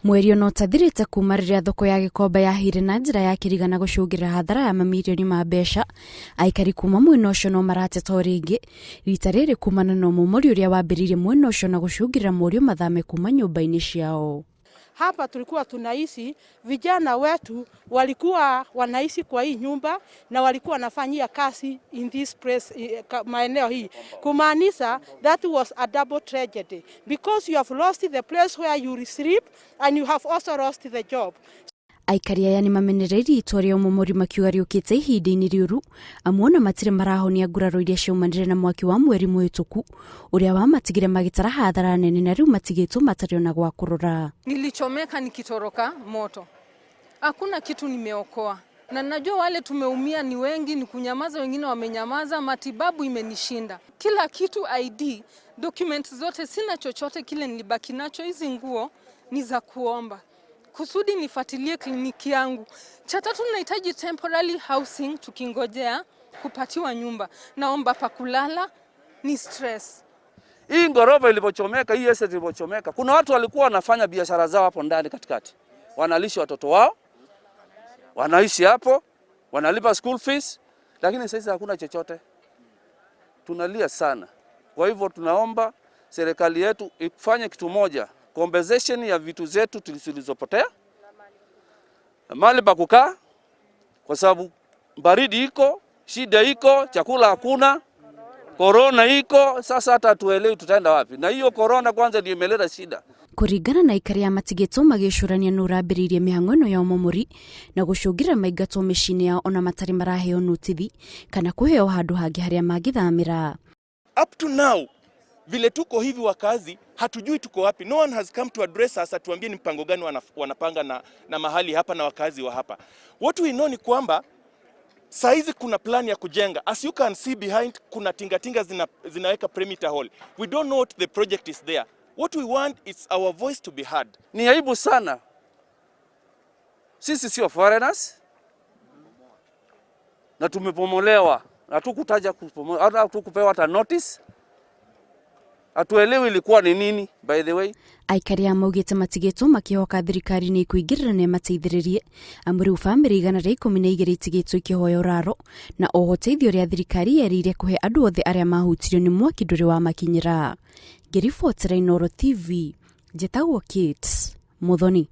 Mweri ona ũtathirĩte kuma rĩrĩa thoko ya Gĩkomba yahĩire na njĩra ya kĩriga na gũcũngĩrĩra hathara ya mamirioni ma mbeca, aikari kuma mwena ũcio no marateta o rĩngĩ, rita rĩrĩ kumana na ũmomori ũrĩa wambĩrĩirie mwena ũcio na gũcũngĩrĩra morio mathame kuma nyũmba-inĩ ciao. Hapa tulikuwa tunaishi, vijana wetu walikuwa wanaishi kwa hii nyumba na walikuwa wanafanyia kazi in this place, maeneo hii, kumaanisha that was a double tragedy because you have lost the place where you sleep and you have also lost the job. Aikari aya nĩ mamenereirie itua rĩa ũmomori makiuga rĩũkĩte ihinda-inĩ rĩũru amu ona matirĩ marahonia nguraro iria ciaumanire na mwaki wa mweri mũhĩtũku ũrĩa wamatigire magĩtara hathara nene na rĩu matigĩtwo matarĩ ona gwa kũrora. Nilichomeka nikitoroka moto, hakuna kitu nimeokoa, na najua wale tumeumia ni wengi, ni kunyamaza, wengine wamenyamaza. Matibabu imenishinda, kila kitu, ID document zote, sina chochote kile nilibaki nacho. Hizi nguo ni za kuomba kusudi nifuatilie kliniki yangu. Cha tatu, nahitaji temporary housing tukingojea kupatiwa nyumba. Naomba pa kulala, ni stress. Hii ngorofa ilipochomeka, hii estate ilipochomeka, kuna watu walikuwa wanafanya biashara zao hapo ndani katikati, wanalisha watoto wao, wanaishi hapo, wanalipa school fees, lakini sasa hakuna chochote. Tunalia sana. Kwa hivyo tunaomba serikali yetu ifanye kitu moja, compensation ya vitu zetu zilizopotea, mali pa kukaa, kwa sababu baridi iko, shida iko, chakula hakuna, korona iko. Sasa hata hatuelewi tutaenda wapi, na hiyo korona kwanza ndio imeleta shida. Kũringana na aikari a matigĩtwo magĩcũrania nũ ũrambĩrĩirie mĩhang'o ĩno ya ũmomori na gũcũngĩrĩra maingatwo mĩciĩ-inĩ yao ona matarĩ maraheo notithi kana kũheo handũ hangĩ harĩa mangĩthamĩra. Up to now vile tuko hivi wakazi hatujui tuko wapi. No one has come to address us atuambie ni mpango gani wanapanga na mahali hapa na wakazi wa hapa. What we know ni kwamba saizi kuna plan ya kujenga. As you can see behind, kuna tingatinga zinaweka perimeter wall. We don't know what the project is there. What we want is our voice to be heard. Ni aibu sana. Sisi sio foreigners na tumepomolewa, hatukutaja kupomolewa, hata hatukupewa hata notice. Hatuelewi ilikuwa ni nini, by the way. Aikari a maugĩte matigĩtwo makĩhoka thirikari nĩ ĩkũingĩrĩra na ĩmateithĩrĩrie amu rĩu bamĩrĩ 112 itigĩtwo ikĩhoya ũraro na oho ũteithio ũrĩa thirikari yerĩire kũhe andũ othe arĩa mahutirio nĩ mwaki ndũrĩ wamakinyĩra. Ngĩribotera Inooro TV, njĩtagwo Kate Muthoni.